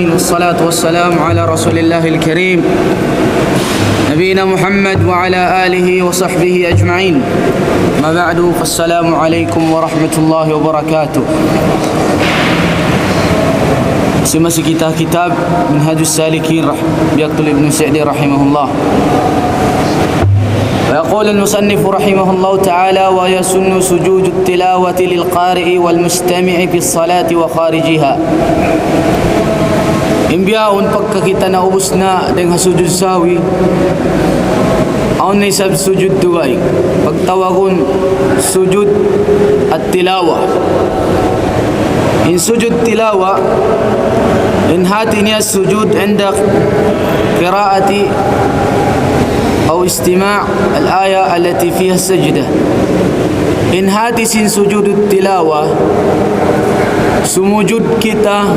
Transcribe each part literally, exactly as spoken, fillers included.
والصلاة والسلام على رسول الله الكريم نبينا محمد وعلى آله وصحبه أجمعين. ما بعد، فالسلام عليكم ورحمة الله وبركاته. Masi kita kitab Minhajus Salikin rah-, biyaktul Ibnu Sa'di rahimahullah. ويقول المصنف رحمه الله تعالى: ويسن سجود التلاوة للقارئ والمستمع في الصلاة وخارجها. In bihaun pagka kita naubus na dayn ha sujud sahwi, awn na isab sujud dugaing. Pagtawagun sujud at-tilawa. In sujud tilawa, in hati niya sujud عند قراءة أو استماع الآية التي فيها السجدة. In hati sin sujud tilawa, sumujud kita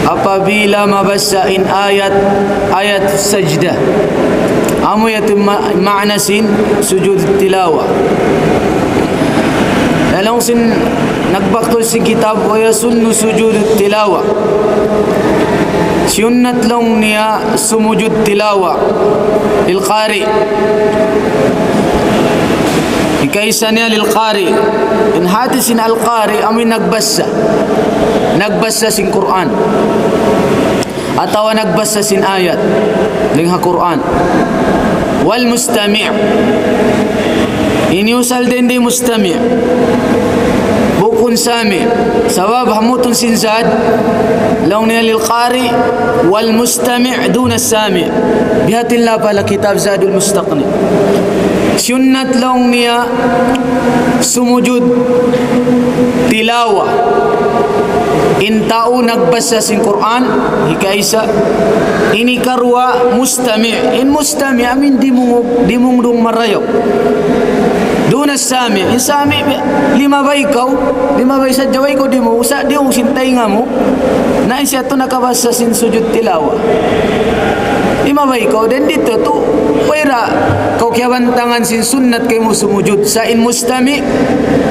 apabila mabasa in ayat, ayat sajda. Amu yadtu ma-, maana sin sujud tilawa. Laung sin nagbaktul sin kitab, ويسن سجود التلاوة. Siyunnat laung niya sumujud tilawa. للقارئ. Hikaisa niya للقارئ. In hati sin al-qari amu in nagbasa. Nagbasa sin Qur'an. Atawa nagbasa sin ayat dayn ha Qur'an. والمستمع. In iyusal dindi mustami'. Bukun sami'. Sabab hamutun sin zad, laung niya للقارئ والمستمع دون السامع. Bihatin la pala kitab Zadul Mustaqni. Sunnat laung niya sumujud tilawa. In tau nagbasa sin Qur'an, hikaisa. Ini karuwa mustami'. In mustami' amu in dimungug, dimungdung marayaw. دون السامع. In sami', limabay kaw, limabay sadja, way kaw dimungug, sa' diyungug sin taynga mu, na in siya tu nakabasa sin sujud tilawa. Limabay kaw, dayn ditu tu, wayra kaw kiyabantangan sin sunnat kaymu sumujud. Sa' in mustami',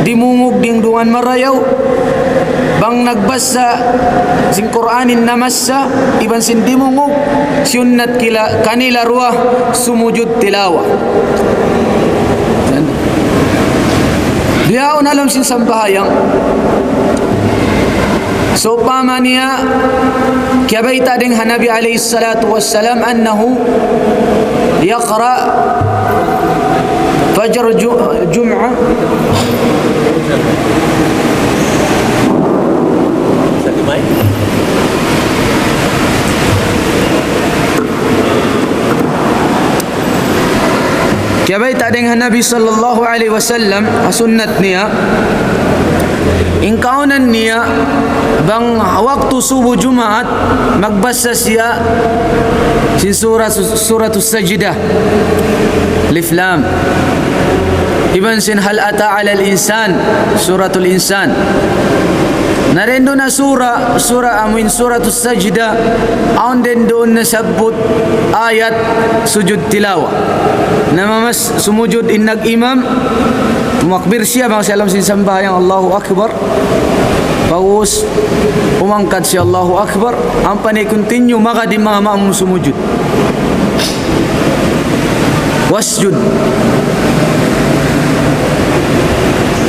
dimungug dingdungan marayaw, bang nagbasa sin Qur'an in namasa, iban sin dimungug, sunnat kila-, kanila duwa sumujud tilawa. Yan. Bihaun ha lawm sin sambahayang. Sawpama niya, kiyabayta' dayn ha Nabi alayhi salatu wassalam, أنه يقرأ فجر ju-, جمعة. Kiyabayta' dayn ha Nabi sallallahu alayhi wasallam, ha sunnat niya, in kaunan niya, bang waktu subu Jumaat, magbasa siya sin surah, Suratus Sajdah, Alif Lam. Iban sin هل أتى على الإنسان, Suratul Insan. Na dayn duun na sura, sura amuin Suratus Sajdah, awn dayn duun nasabbut ayat sujud tilawa. Na mamas sumujud in nag-imam, umakbir siya bang ha lawm sin sambahayang, Allahu Akbar. Pag'ubus, umangkat siya, Allahu Akbar. Ampa niya i-continue, maka di' manga ma'mum sumujud. واسجد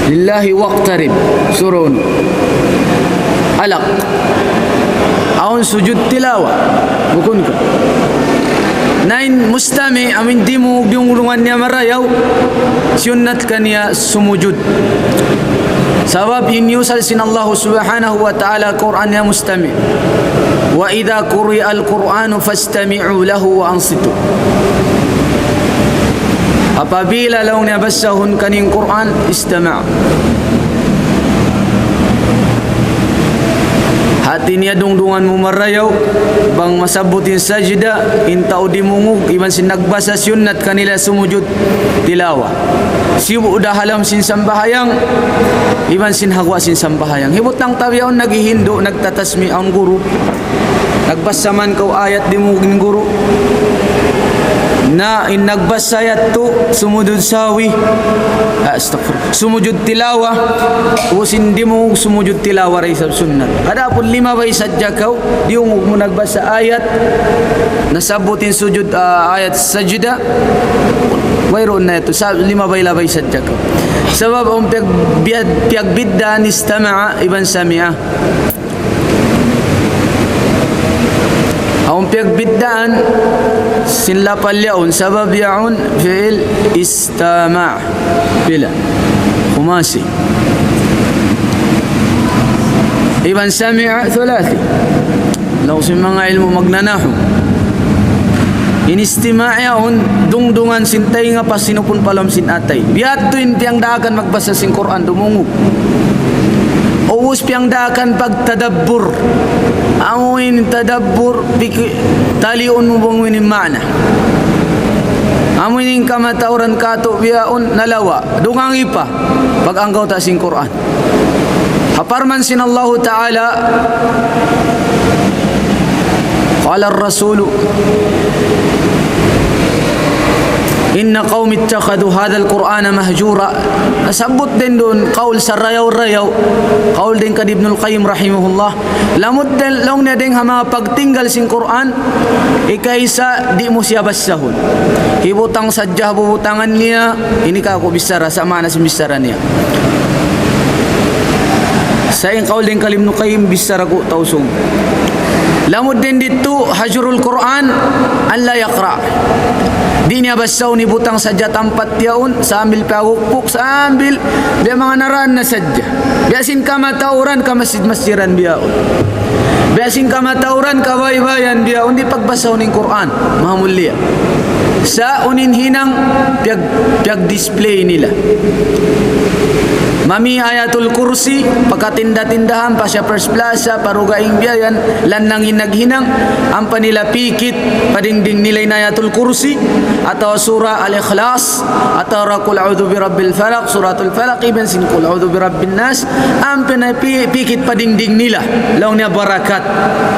لله واقترب. Surah Alaq. Awn sujud tilawa. Bukun ka. Na in mustami', amuin dimungug, diyungdungan niya marayaw, sunnat kaniya sumujud. Sabab in iyusal sin Allah subhanahu wa ta'ala Qur'an niya mustami'. وإذا قرئ القرآن فاستمعوا له وأنصتوا. Apabila laung niya basahun kaniyu in Qur'an, istama'. Hati niya dungdungan mu marayaw, bang masabbut in sajda, in tau dimungug, iban sin nagbasa sunnat kanila sumujud tilawa. Sibu' da ha lawm sin sambahayang, iban sin ha guwa' sin sambahayang. Hibutang ta biya' awn naghihindu', nagtatasmi' awn guru. Nagbasa man kaw ayat dimungug in guru. Na in nagbasa yadtu sumujud sahwi, ah, astaghfirullah, sumujud tilawa, ubus in dimungug sumujud tilawa da isab sunnat. Adapun limabay sadja kaw, diyungug mu nagbasa ayat, nasabbut in sujud, ah, ayat sajda, wayruun na yadtu, sa-, limabay-labay sadja kaw. Sabab awn piyag-, biyad-, piyagbiddaan istama'a iban sami'a. Awn piyagbiddaan sin lapal yaun, sabab yaun fi'il istama'. Pila? Khumasi. Iban sami'a thulathi. Laung sin manga ilmu' magnanahu. In istima' yaun, dungdungan sin taynga pasinupun pa lawm sin atay. Biya' hadtu in tiyangdaakan magbasa sin Qur'an dumungug. Ubus piyangdaakan pagtadabbur. Amu in tadabbur, piki-, taliun mu bang in ma'na. Amu in kamatauran katu' bihaun nalawa'. Dungangi pa pag-anggawta' sin Qur'an. Ha parman sin Allahu Ta'ala, قال الرسول إن قوم اتخذوا هذا القرآن مهجورا. Nasabbut dayn duun kaul sarayaw-rayaw. Kaul dayn kan Ibnul Qayyim rahimahullah. Lamud dayn, laung niya dayn ha manga pagtinggal sin Qur'an, ikaisa di' mu siya basahun. Hibutang sadja ha bubutangan niya, ini ka aku bichara, sa' maana sin bichara niya. Sa' in kaul dayn kan Ibnul Qayyim bichara ku Tausug. Lamud dayn didtu, hajrul Qur'an, an la yaqra'. Di' niya basahun, hibutang sadja tampat yaun, sambil pagukpuk, sambil biya' manga naraan na sadja. Biya' sin kamatauran, kamasjid-masjiran bihaun. Biya' sin kamatauran, kabaybayan bihaun, di' pagbasahun in Qur'an. Mahamulliya. Sa' unu in hinang, piyag-, piyag-display nila. Mami Ayatul Kursi, pa katinda-tindahan, pa Shoppers Plaza, pa dugaing biya' yan, lannang in naghinang, ampa nila pikit, pa dingding nila in Ayatul Kursi, atawa Surah Al-Ikhlas, atawa Qul A'udhu bi Rabbil Falaq, Suratul Falaq, iban sin Qul A'udhu bi Rabbin Nas, ampa na pi-, pikit pa dingding nila, laung niya barakat,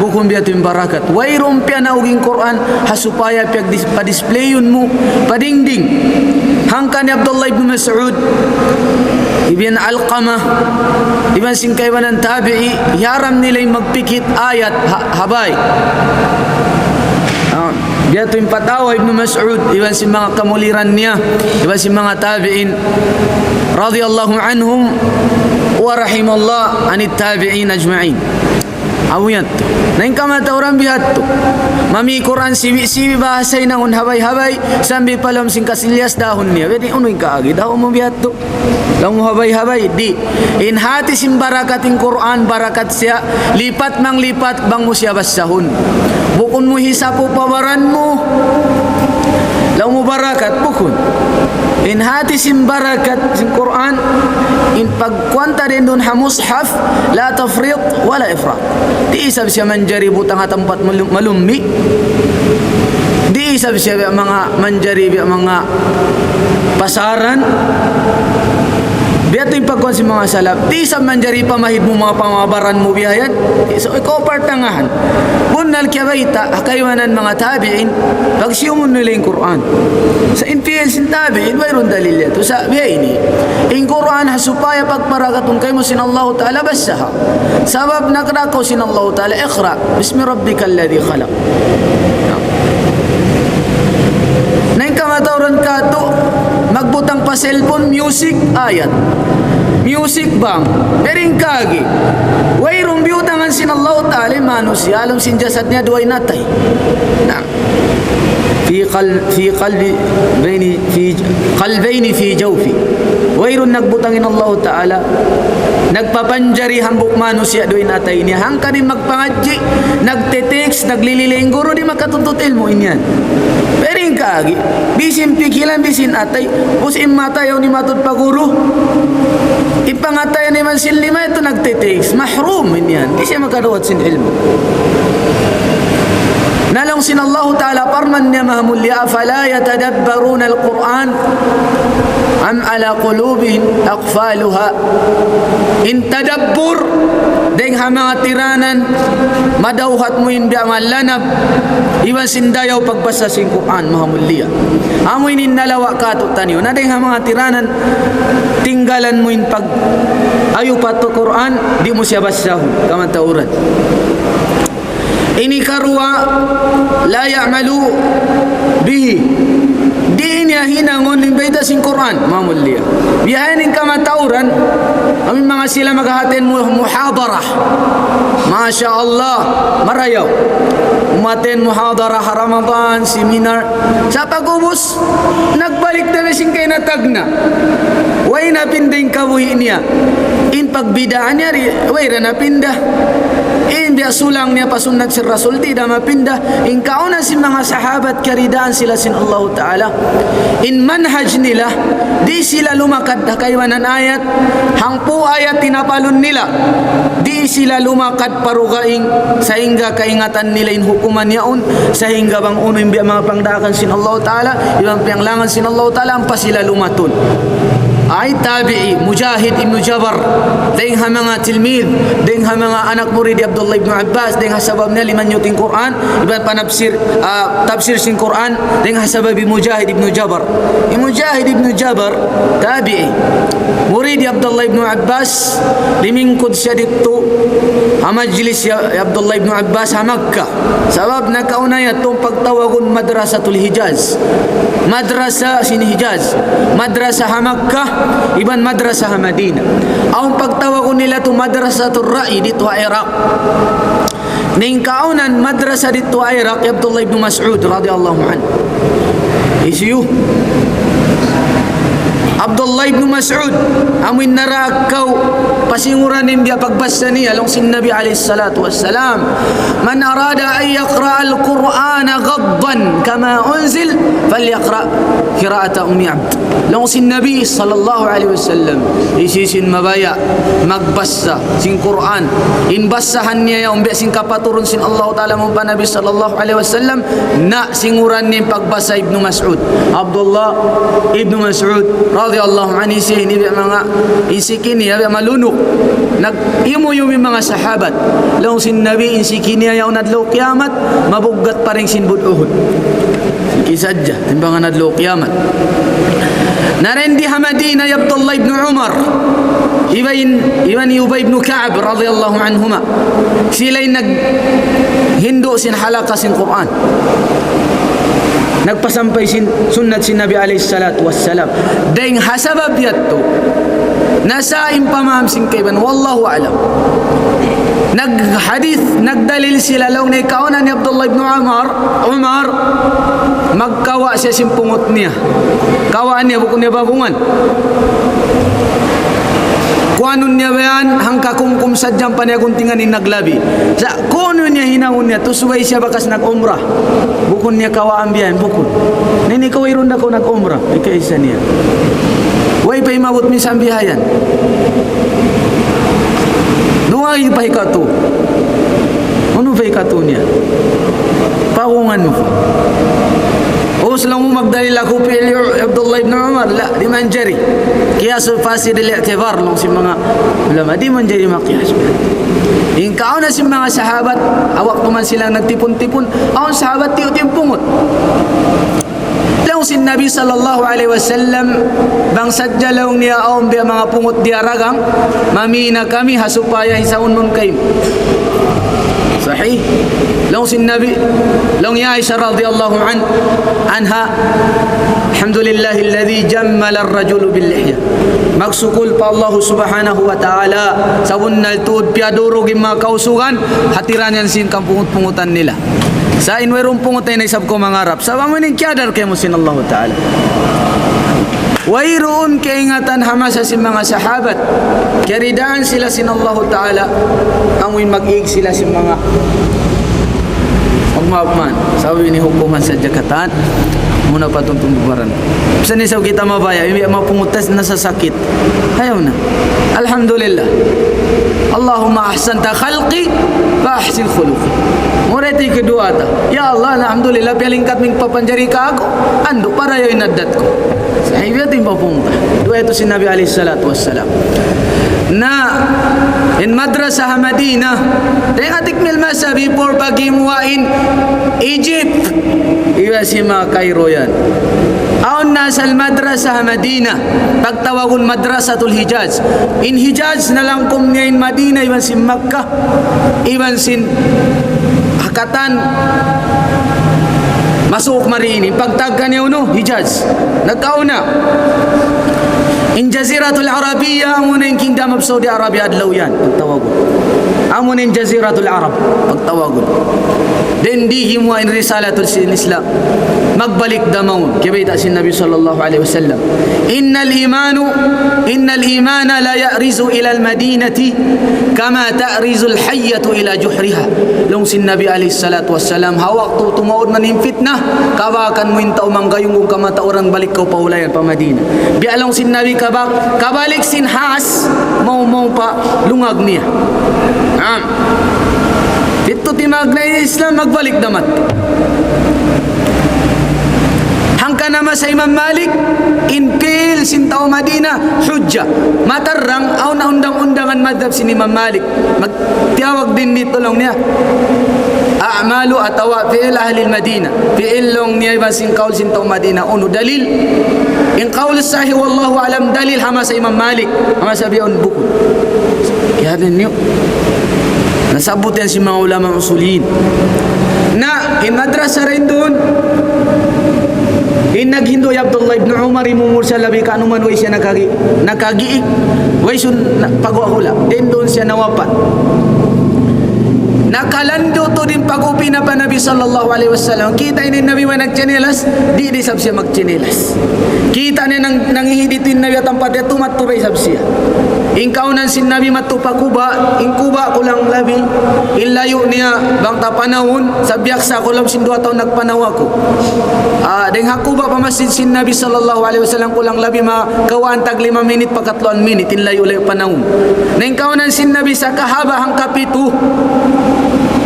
bukun biya' tu in barakat. Wayruun piyanaug in Qur'an, ha supaya piyag-dis-, pa-displayun mu, pa dingding. Hangkan hi Abdullah ibn Mas'ud, iban Alqamah, iban sin kaibanan tabi'i, hiyaram nila in magpikit ayat ha-, ha bay. Ah, biya' tu in fatawa Ibnu Mas'ud, iban sin manga kamuliran niya, iban sin manga tabi'in, radiyallahu anhum, wa rahimallah anit tabi'in ajma'in. Amu yadtu. Na in kamatauran biya' hadtu. Mami Qur'an sibi'-sibi' bahasa hinangun habay-habay, sambil pa lawm sin kasilyas dahun niya. Pwede unu in kaagi, dahun mu biya' hadtu. Laung mu habay-habay, di'. In hati sin barakat in Qur'an, barakat siya, lipat manglipat bang mu siya basahun. Bukun mu hisapu pa baran mu. Laung mu barakat, bukun. In hati sin barakat sin Qur'an, in pagkuan ta dayn duun ha mushaf, la tafrit wa la ifrat. Di' isab siya manjari butang ha tampat malum-, malummi'. Di' isab siya biya' manga manjari biya' manga pasaran. Biya' tu in pagkuan sin manga salaf. Di' isab manjari pamahid mu manga pamabaran mu biya' yan. So, ikaw partangahan. Bunnal kiyabayta', ha kaibanan manga tabi'in, pagsiyumun nila in Qur'an. Sa' in fi'il sin tabi'in, wayruun dalil yadtu. Sa' biya' ini. In Qur'an, ha supaya pagbarakatun kaymu sin Allahu Ta'ala, basaha. Sabab nagdakaw sin Allahu Ta'ala, اقرأ باسم ربك الذي خلق. Na in kamatauran katu', magbutang pa cellphone, music, ayat. Music bang, pering kagi. Wayruun biyutangan sin Allahu Ta'ala in manusiya', ha lawm sin jasad niya duwa in atay. Na. في قل-، في قلب بين، في ج-، قلبين في جوفه. Wayruun nagbutang in Allahu Ta'ala, nagpapanjari hambuuk manusiya' duwa in atay niya. Hangkan in magpangadji', nagte-text, naglililingguru, di' makatuntut ilmu' in yan. Pering kagi, bisin pikilan, bisin atay, ubus in mata yaun imatud pa guru. In pangatayan iban sin lima yadtu nagte-text, mahrum in yan. Di' siya makadawat sin ilmu'. Na laung sin Allahu Ta'ala parman niya mahamulliya, أفلا يتدبرون القرآن أم على قلوب أقفالها. In tadabbur, dayng ha manga tiranan, madawhat mu in biya' malanab, iban sin dayaw pagbasa sin Qur'an, mahamulliya. Amu ini in nalawa' kātu'niyu. Na dayng ha manga tiranan, tinggalan mu in pag-ayup pa Qur'an, di' mu siya basahun, kamatauran. Ini karuwa, لا يعمل به. Di' niya hinangun in bayta' sin Qur'an, mahamulliya. Biya' ha yan in kamatauran, amu in manga sila mag-attend mu-, muhadara. Masha Allah, marayaw. Mag-attend muhadara ha Ramadan, seminar. Sa' pag-ubus, nagbalik na biya' sin kaina tagna'. Way napinda in kabuhi' niya. In pagbidaan niya, di', way ra napinda. In biya' sulang niya pa sunnat sin Rasul, di' da mapinda. In kauna sin manga sahabat, kiyaridaan sila sin Allahu Ta'ala. In manhaj nila, di' sila lumakad ha kaibanan ayat, hangpu' ayat in hapalun nila. Di' sila lumakad pa dugaing, sahingga kaingatan nila in hukuman yaun, sahingga bang unu in biya' manga pangdaakan sin Allahu Ta'ala, iban piyanglangan sin Allahu Ta'ala, ampa sila lumatun. Ay tabi'i, Mujahid ibn Jabar, dayng ha manga tilmid, dayng ha manga anak murid hi Abdullah ibn Abbas, dayng ha sabab niya limanyut in Qur'an, iban panapsir, ah, tapsir sin Qur'an, dayng ha sabab hi Mujahid ibn Jabar. Hi Mujahid ibn Jabar, tabi'i. Murid hi Abdullah ibn Abbas, limingkud siya didtu, ha majlis hi Abdullah ibn Abbas, ha Makkah. Sabab nakauna yadtu pagtawagun Madrasatul Hijaz. Madrasa sin Hijaz. Madrasa ha Makkah, iban madrasa ha Madinah. Awn pagtawagun nila tu Madrasatul Ra'i didtu ha Iraq. Na in kaawnan madrasa didtu ha Iraq, hi Abdullah ibn Mas'ud radiyallahu anhu. Hisiyu? Abdullah ibn Mas'ud, amu in nara kaw pasinguran in biya' pagbasa niya, laung sin Nabi alayhi salatu wassalam, من أراد أن يقرأ القرآن غضا كما أنزل فليقرأ قراءة أم عبد. Laung sin Nabi sallallahu alayhi wasallam, hisiyu in mabaya' magbasa sin Qur'an, in basahan niya yaun biya' sin kapaturun sin Allahu Ta'ala mawn pa Nabi sallallahu alayhi wasallam, na singuran niya in pagbasa Ibnu Mas'ud. Abdullah Ibnu Mas'ud radiyallahu anhu, hisiyu ini biya' manga, in siki niya biya' malunuk. Nag-imuyum in manga sahabat. Laung sin Nabi, in siki niya yaun adlaw kiyamat, mabuggat pa dayn sin bud Uhud. Siki sadja, timbangan adlaw kiyamat. Na dayn di ha Madinah hi Abdullah ibn Umar, iban, iban hi Ubay ibn Ka'ab radiyallahu anhuma. Sila in naghindu' sin halaka sin Qur'an. Nagpasampay sin sunnat sin Nabi alayhi salatu wassalam. Dayn ha sabab yadtu, nasa' in pamaham sin kaibanan, wallahu a'lam. Naghadith, nagdalil sila laung niya kaawnan hi Abdullah ibn Umar, Umar, magkawa' siya sin pungut niya. Kawaan niya, bukun niya babungan. Kuanun niya ba yan, hangka kumkum sadja ampa niya guntingan in naglabi. Sa' kunu' niya hinangun niya, tu subay siya bakas nag-umrah. Bukun niya kawaan biya' yan, bukun. Na ini kaw wayruun da kaw nag-umrah, ikaisa niya. Way pa imabut minsan biya' yan. Duwa in pa hikatu. Unu pa hikatu niya? Pagungan mu pa. Ubus laung mu magdalil aku fi'il hi Abdullah ibn Umar. La, di' manjari. Qiyasul fasid al-i'tibar, laung sin manga ulama. Di' manjari maqiyas. In kaawnan sin manga sahabat, ha waktu man sila nagtipun-tipun, awn sahabat tiyu'-tiyu' pungut. Laung sin Nabi sallallahu alayhi wasallam, bang sadja laung niya awn biya' manga pungut diyaragang, mamī na kami ha supaya hisaunun kaymu. Sahih. Laung sin Nabi, laung hi Aisha radiyallahu an-, anha, الحمد لله الذي جمل الرجل باللحية. Magsukul pa Allah subhanahu wa ta'ala, sabunnal tuud piyadurug in manga kausugan, hatiran yan sin kampungut-pungutan nila. Sa' in wayruun pungut na isab kaw mangarap. Sabab amu ini in kiyadar kaymu sin Allahu Ta'ala. Wayruun kaingatan ha masa sin manga sahabat. Kiyaridaan sila sin Allahu Ta'ala. Amu in mag-ig sila sin manga magmaap man. Sabab ini hukuman sadja katan. Muna pa tuntun bubaran. Bisan isab kita mabaya', in biya' mapungut tas nasasakit. Ayaw na. Alhamdulillah. اللهم أحسنت خلقي فأحسن خلقي. Mura itu in duwaa ta. Ya Allah, alhamdulillah, piyalingkat mu in pagpanjari kāku', andu' parayaw in addat ku. Sa' biya' ha yan in pagpungka. Duwaa yadtu sin Nabi alayhi salatu wassalam. Na, in madrasa ha Madina, dayn ha tikmil masa before paggimuwa' in Egypt, iban sin manga Cairo yan. Awn na asal madrasa ha Madina, pagtawagun Madrasatul Hijaz. In Hijaz, nalangkum niya in Madina iban sin Makkah, iban sin ha katan masuuk mari ini. Pagtawag kaniya unu, Hijaz. Nagkauna. In Jaziratul Arabiya, amuna in Kingdom of Saudi Arabia adlaw yan, pagtawagun. Amuna in Jaziratul Arab, pagtawagun. Dayn di himuwa' in risalatul sin Islam. Magbalik da mawn. Kiyabayta' sin Nabi sallallahu alayhi wasallam. إن الإيمان، إن الإيمان لا يأرز إلى المدينة كما تأرز الحية إلى جحرها. Laung sin Nabi alayhi salatu wassalam, ha waktu tumaud man in fitna, kabakan mu in tau manggayunggung kamatauran balik kaw pa ulayan pa Madina. Biya' laung sin Nabi kabak, kabalik sin has, mawn-mawn pa lungag niya. Naam. Itu timagna' in Islam, magbalik da mat. Hangkan na masa Imam Malik, in pi'il sin tau Madina, hujja. Matarrang, awn na undang-undangan madhab sin Imam Malik. Magtiyawag dayn ditu laung niya. A'malu atawa fi'il ahlil Madina. Fi'il laung niya iban sin kaul sin tau Madina. Unu dalil? In kaul sahih, wallahu a'lam, dalil ha masa Imam Malik. Ha masa biya' yaun bukun. Kaya din niyu. Nasabbut yan sin manga ulama usuliyin. Na, in madrasa dayn duun, in naghindu' hi Abdullah ibn Umar, imumul siya labi kanuman, way siya nakagi-, nakagiig, way sun na-, pagwahula. Dayn duun siya nawapat. Nakalandu' tuud in pag-upina pa Nabi sallallahu alayhi wasallam. Kita' ini in Nabi way nagtsinelas, di' da isab siya magtsinelas. Kita' niya nang, nangihi' ditu in Nabi ha tampat niya, tumattu pa isab siya. In kaunan sin Nabi madtu pa Quba, in Quba kulang labi, in layu' niya bang ta panawun, sa' biyaksa ku lawm sin duwa tahun nagpanaw aku. Ah, dayn ha Quba pa masjid sin Nabi sallallahu alayhi wasallam kulang labi makawaan tag lima minit pa katluan minit, in layu'-layu' panawun. Na in kaunan sin Nabi sa kahaba' hangkapitu,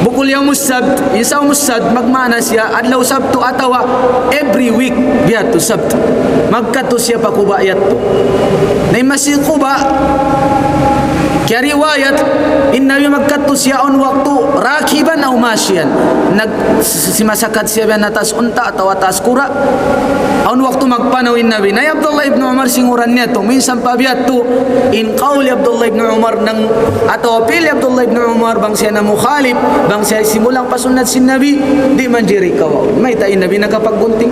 bukun yawmus sabt, in sa yawmus sabt, magmaana siya, adlaw Sabtu atawa every week, biya' tu Sabtu. Magkadtu siya pa Quba yadtu. Na in Masjid Quba, kiyariwayat, in Nabi magkadtu siya awn waktu rakiban aw mashiyan. Nag-, s-, simasakat siya biya' na taas unta' atawa taas kura'. Awn waktu magpanaw in Nabi. Na hi Abdullah ibn Umar singuran niya tu, minsan pa biya' tu, in kaul hi Abdullah ibn Umar nang, atawa pi'il hi Abdullah ibn Umar, bang siya namukhalif, bang siya simulang pa sunnat sin Nabi, di' manjari kawaun. Mayta' in Nabi nakapaggunting?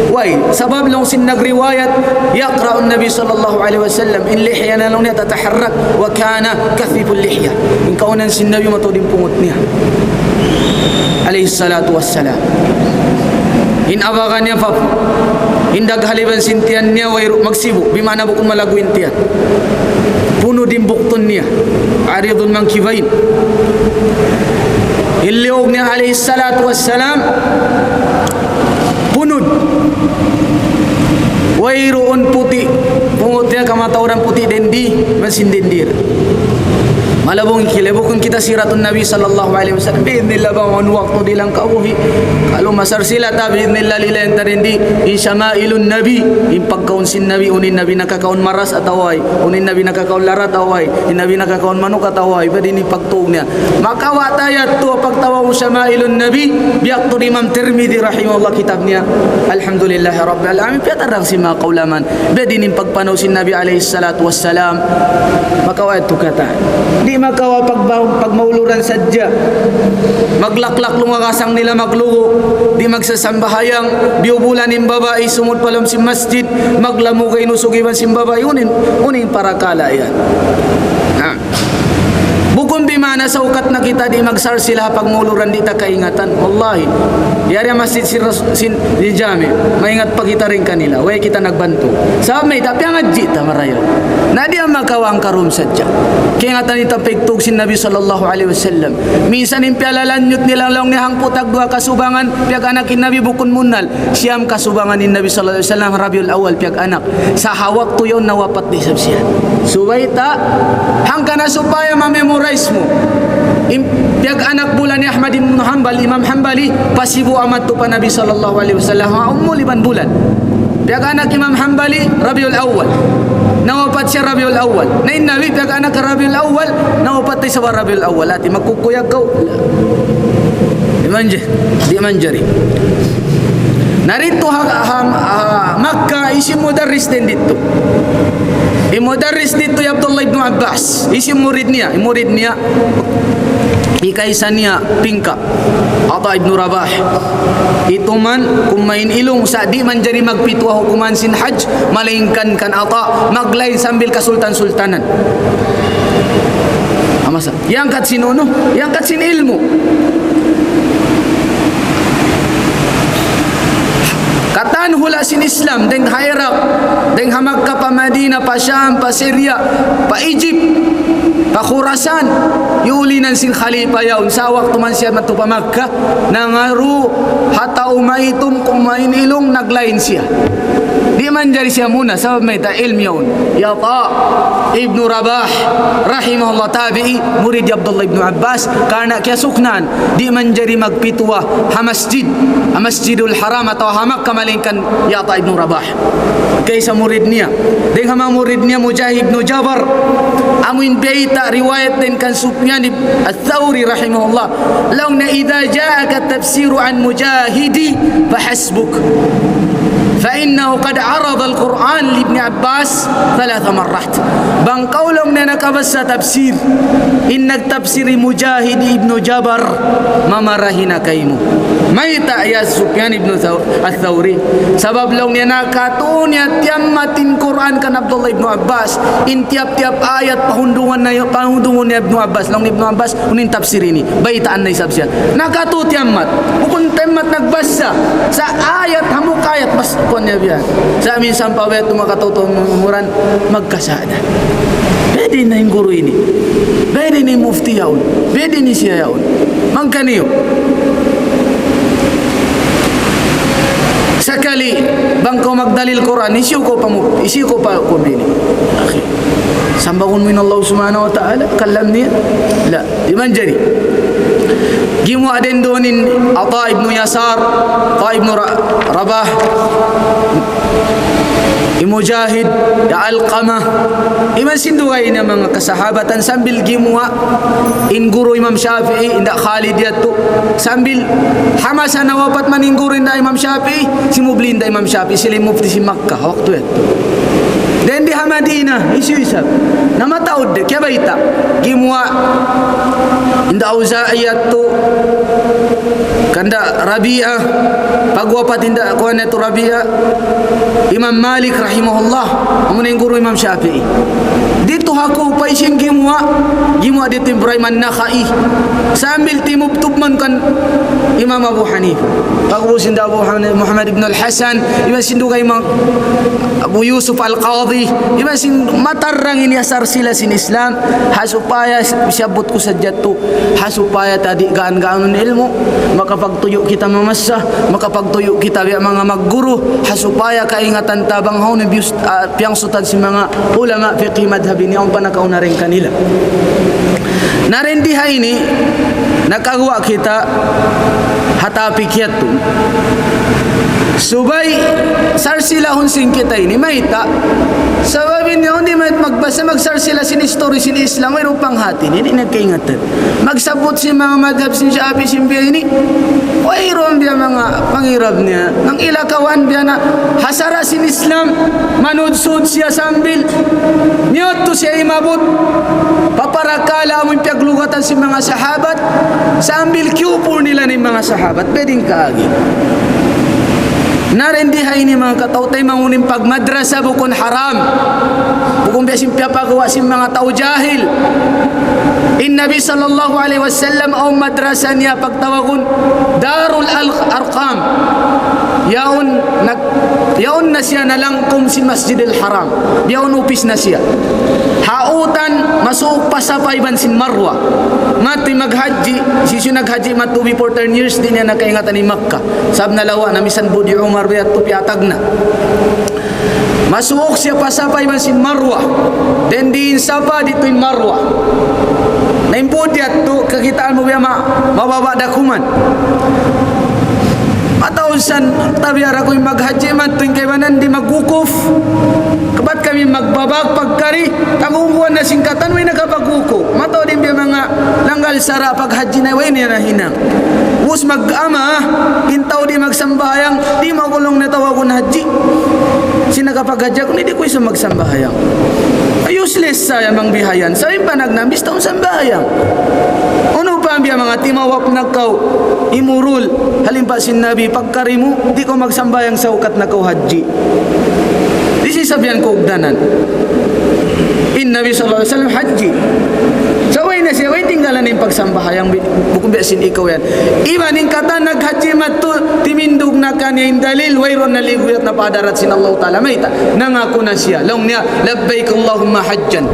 Way, sabab laung sin nagriwayat, يقرع النبي صلى الله عليه وسلم, in lihya niya laung niya tataharrak, وكان كثيف اللحية. In kaunan sin Nabi mataud in pungut niya. Alayhi salatu wassalam. In abaga niya pa, in daghal iban sin tiyan niya, way ru-, magsibu', bimaana bukun malaggu' in tiyan. Punud in buktun niya. عريض المنكبين. In liyug niya alayhi salatu wassalam, punud. Wayruun puti'. Pungut niya kamatauran puti' dindi, iban sin dindi. Malabung kile, bukun kita siratun Nabi sallallahu alayhi wasallam. Bi'idhnillah, bang awn waktu dihilan kabuhi'. Kalu masarsila ta, bi'idhnillah, lilayan ta dindi. In shama'ilun Nabi, in pagkaun sin Nabi, unu in Nabi nakakaun maras atawa way, unu in Nabi nakakaun lara atawa way, in Nabi nakakaun manuk atawa way, bang ini pagtuug niya. Makawa' ta yadtu pagtawagun shama'ilun Nabi, biya' tu Imam Tirmidhi rahimahullah kitab niya. Alhamdulillahi Rabbil Alamin, piyatarrang sin manga kaulamaan. Biyadiin in pagpanaw sin Nabi alayhi salatu wassalam. Makawa' yadtu katan. Di' makawa' pag-, pagmauluran sadja. Maglaklak lumagasang nila maglugu'. Di' magsasambahayang. Biyubulan in babai sumud pa lawm sin masjid. Maglamugay in usug iban sin babai. Unu in, unu in parakala' yan. Ha. Bukun biya' na saukat na kita di' magsarsila ha pagmuluran di' ta kaingatan. Wallahi. Yari ha masjid sin, sin, sin jami. Maingat pa kita dayn kanila. Way kita nagbantu. Sabab mayta', piyangadji' ta marayaw. Na di' makawa' karum sadja. Kaingatan ta pagtug sin Nabi sallallahu alayhi wasallam. Minsan in piyalanyut nila laung niya hangpu' tagduwa kasubangan, piyag-anak in Nabi bukun munnal. Siyam kasubangan in Nabi sallallahu alayhi wasallam, Rabiul Awwal piyag-anak. Sa' ha waktu yaun nawapat da isab siya. Subay ta, hangkan na supaya ma-memorize mu. Im-, piyag-anak bulan ni Ahmad ibn Hanbal, Imam Hanbali, pasibu' amat tu pa Nabi sallallahu alayhi wasallam, ha umul iban bulan. Piyag-anak Imam Hanbali, Rabiul Awwal. Nawapat siya Rabiul Awwal. Na in Nabi, piyag-anak Rabiul Awwal, nawapat isab Rabiul Awwal. Ati magkukuyag kaw. Di' manjari. Di' manjari. Na didtu ha, ha, ha Makkah, hisiyu in mudarris dayn didtu? In mudarris didtu hi Abdullah ibn Abbas. Hisiyu in murid niya? In murid niya, hikaisa niya pingka. Ata ibn Rabah. Itu man, kumain ilung sa' di' manjari magpituwa hukuman sin hajj, malaingkan kan Ata, maglain sambil kasultan-sultanan. Amasa. Iyangkat sin unu, iyangkat sin ilmu'. Katan hula' sin Islam, dayn ha Iraq, dayn ha Makkah pa Madinah, pa Sham, pa Syria, pa Egypt, pa Khurasan, iyulinan sin khalifa yaun, sa' waktu man siya madtu pa Makkah, nangaru' ha tau maitum kumain ilung naglain siya. Di' manjari siya muna, sabab mayta', ilmu' yaun. Hi Ata ibn Rabah, rahimahullah, tabi'i, murid hi Abdullah ibn Abbas, karna' kiyasuknan, di' manjari magpituwa ha masjid, ha Masjidul Haram atawa ha Makkah malaingkan hi Ata ibn Rabah. Kaisa murid niya. Dayn ha manga murid niya Mujahid ibn Jabar, amu in bayta' riwayat dayn kan Sufyan ib-, Thawri rahimahullah. Laung niya, إذا جاءك التفسير عن مجاهد فحسبك. فإنه قد عرض القرآن لابن عباس ثلاث مرات. Bang kaw laung niya nakabasa tafsir, in nagtafsir hi Mujahid ibn Jabar, mamarahi na kaymu. Mayta' hi Sufyan ibn Thaw-, Ath-Thawri? Sabab laung niya nakatu' niya tiyammat in Qur'an kan Abdullah ibn Abbas. In tiyap-tiyap ayat pahundungan na, pahundungan niya Ibn Abbas. Laung Ibn Abbas, unu in tafsir ini? Baytaan na isab siya. Nakatu' tiyammat. Bukun tiyammat nagbasa. Sa' ayat, hambuuk ayat, bas, kuwan niya biya'. Sa' minsan pa biya' tu makatutuan mumuran, magkasada. Pwede na in guru ini. Pwede na in mufti yaun. Pwede na siya yaun. Mangkaniyu. Sakali, bang kaw magdalil Qur'an, hisiyu kaw pa mu-, hisiyu kaw pa kuwan ini. Akhi. Sambagun mu in Allah Subhanahu wa Ta'ala, kalam niya. La, di' manjari. Gimuwa' dayn duun in Ata ibn Yasar, Ata ibn Ra-, Rabah, hi Mujahid, hi Alqamah. Iban sin dugaing niya manga kasahabatan sambil gimuwa' in guru Imam Shafi'i, hinda Khalid yadtu. Sambil ha masa nawapat man in guru hinda Imam Shafi'i, simubli hinda Imam Shafi'i, sila in mufti sin Makkah, waktu yadtu. Dayn di ha Madinah, hisiyu isab. Namataud da, kiyabayta'. Gimuwa' hinda Awza'i yadtu, kanda Rabi'ah, pagwapat hinda, kuwan yadtu Rabi'ah, Imam Malik rahimahullah, amuna in guru Imam Shafi'i. Didtu ha Kufa, hisiyu in gimuwa', gimuwa' didtu Ibrahim an-Nakha'i. Sambil timubtub man kan Imam Abu Hanifa. Pag'ubus hinda Abu Hanifa, Muhammad ibn al-Hasan, iban sin dugaing Imam Abu Yusuf al-Qadhi, iban sin matarrang ini asar sila sin Islam, ha supaya siyabbut ku sadja tu, ha supaya ta di' gaan-gaanun ilmu', makapagtuyu' kita mamassa, makapagtuyu' kita biya' manga magguru, ha supaya kaingatan ta bang hawnu biyus-, ah, piyangsutan sin manga ulama fiqh madhab ini, awn pa nakauna dayn kanila. Na dayn di ha ini, nakaguwa' kita ha topic yadtu. Subay sarsilahun sin kita ini, mayta'? Sabab in yaun di' mayta' magbasa, magsarsila sin history sin Islam, wayruun panghati niya, di' niya kaingatan. Magsabbut sin manga madhab sin Shafi'i sin biya' ini, wayruun biya' manga pangirab niya. Mangilakawan biya' na ha sara' sin Islam, manudsud siya sambil miyadtu siya imabut, paparakala' amu in piyaglugatan sin manga sahabat, sambil kiyupur nila in manga sahabat, pwede in kaagi. Na dayn di ha ini manga kataw-taymanghuran, in pagmadrasa bukun haram. Bukun biya' sin piyapagawa' sin manga tau jahil. In Nabi sallallahu alayhi wasallam awn madrasa niya pagtawagun Darul Al-, Arqam. Yaun nag-, yaun na siya nalangkum sin Masjidil Haram. Yaun upis na siya. Hautan, masuuk pa Safa iban sin Marwa. Matuy maghajji, hisiyu in naghajji matuy before ten years, di' niya na kaingatan in Makkah. Sabab nalawa' na, misan bud hi Umar biya' tu piyatag na. Masuuk siya pa Safa iban sin Marwa. Dayn di in Safa, didtu in Marwa. Na in bud yadtu, kakitaan mu biya' ma-, mababa' da kuman. Atawa minsan, tabiya' ra ku in maghajji, matuy in kaibanan di' magwukuf. Kabat kami magbabak pagkari, tanggunguan na sin katan, way nakapagwukuf. Mataud in biya' manga langgal sara' paghajji na, way niya nahinang. Ubus mag-ama, in tau di' magsambahayang, di' makulung na tawagun hajji. Sin nakapaghajji aku, di' ku isab magsambahayang. Useless sa yan bang bihayan. Sa' in panagnaan, bistaun sambahayang. Unu pa biya' manga timawap na kaw, imurul, halimpa sin Nabi, pagkari mu, di' kaw magsambahayang sa' ukat na kaw hajji. Di' sin sabihan ku ugdanan. In Nabi sallallahu alayhi wasallam hajji. Sa' way na siya, way tinggalan in pagsambahayang bi-, bukun biya' sin ikaw yan. Iban in katan naghajji matuy, timindug na kaniya in dalil, wayruun na liguyat na pa hadarat sin Allah Ta'ala. Mayta', nangaku na siya. Laung niya, "Labbayk Allahumma hajjan."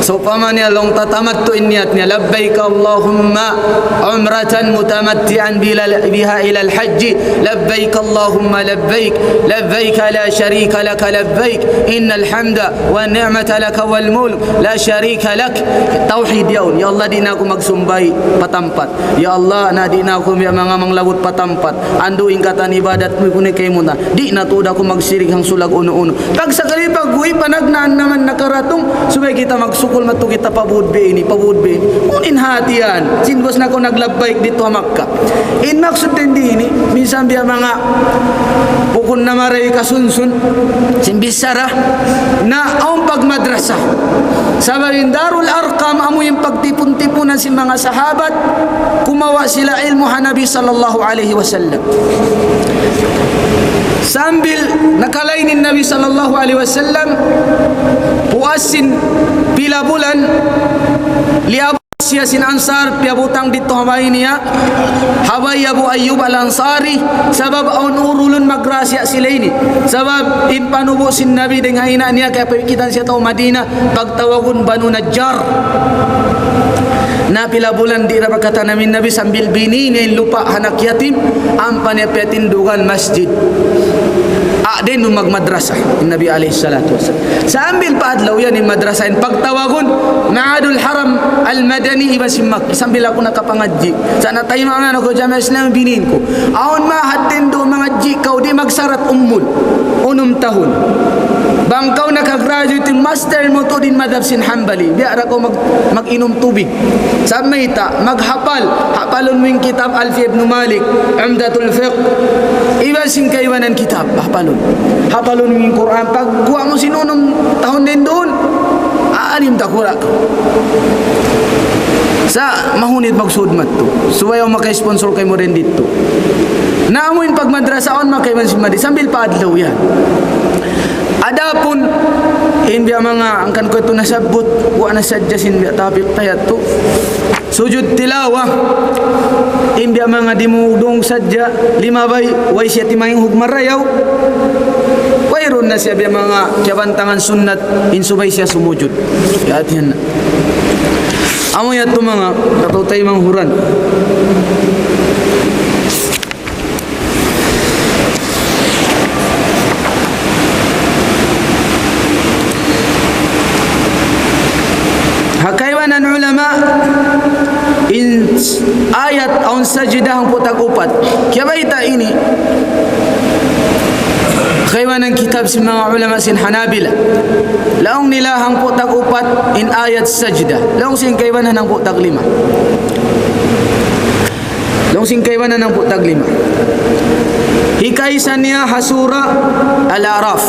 Sawpama niya laung ta tamattu' in niyat niya, "Labbayk Allahumma umratan mutamatti'an bila-, biha ilal hajji, labbayk Allahumma labbayk, labbayk la sharika laka labbayk, innal hamda wa ni'mata laka wal mulk, la sharika lak." Tawhid yaun. "Ya Allah, di' na aku magsumbay pa tampat. Ya Allah, na di' na aku biya' manga manglabut pa tampat. Andu' in katan ibadat mu kunu' kaymu na. Di' na tuud aku magsirik hangsulag unu-unu." Pagsakali pagguy', panagnaan naman nakaratung, subay kita magsukul matuy kita pabud biya' ini, pabud biya' ini. Unu in hati yan? Sin ubus na kaw naglabbayk didtu ha Makkah. In maksud dayn di ini, minsan biya' manga bukun na marayaw kasunsun, sin bichara, na awn pagmadrasa. Sabab in Darul Arqam, amu in pagtipun-tipunan sin manga sahabat, kumawa' sila ilmu' ha Nabi sallallahu alayhi wasallam. Sambil nakalain in Nabi sallallahu alayhi wasallam, puas sin pila bulan, liyabu siya sin Ansar, piyabutang didtu ha bay niya, ha bay Abu Ayyub Al-Ansari, sabab awn urulun magrahasiya sila ini. Sabab in panubu' sin Nabi dayn ha ina' niya, kaya pagkitaan siya tau Madina, pagtawagun Banu Najjar. Na pila bulan di' da pagkatanamin Nabi sambil bini niya in lupa' ha anak yatim, ampa niya piyatindugan masjid. A, di' nu magmadrasa in Nabi alayhi salatu wasalam. Sambil pa adlaw yan in madrasa in pagtawagun Ma'hadul Haram Al-Madani iban sin Makkah. Sambil aku nakapangadji'. Sa' nataymaun na aku jamaah Islam, binin ku. Awn ma'had dayn duun mangadji' kaw, di' magsarat umul. Unum tahun. Bang kaw nakagraduate in master mu tuud in madhab sin Hanbali. Biya' da kaw mag-, mag-inum tubig. Sa' mayta', maghapal. Hapalun mu in kitab Alfiya ibn Malik, Umdatul Fiqh. Iban sin kaibanan kitab, hapalun. Hapalun mu in Qur'an. Pagguwa' mu sin unum tahun dayn duun, alim takura kaw. Sa' mahunit magsud madtu. Subay awn maka-sponsor kaymu dayn didtu. Na amu in pagmadrasa awn makaiban sin madi. Sambil pa adlaw yan. Adapun in biya' manga hangkan ku yadtu nasabbut, wa na sadja sin biya' topic ta yadtu. Sujud tilawa, in biya' manga dimungdung sadja, limabay, way siya timaymanghug marayaw. Wayruun na siya biya' manga kiyabantangan sunnat, in subay siya sumujud. Hati-hatihan na. Amu yadtu manga kataw-taymanghuran. Ha kaibanan ulama, in ayat awn sajda hangpu' tag upat. Kiyabayta' ini. Kaibanan kitab sin manga ulama sin Hanabila. Laung nila hangpu' tag upat in ayat sajda. Laung sin kaibanan hangpu' tag lima. Laung sin kaibanan hangpu' tag lima. Hikaisa niya ha Surah Al-A'raf.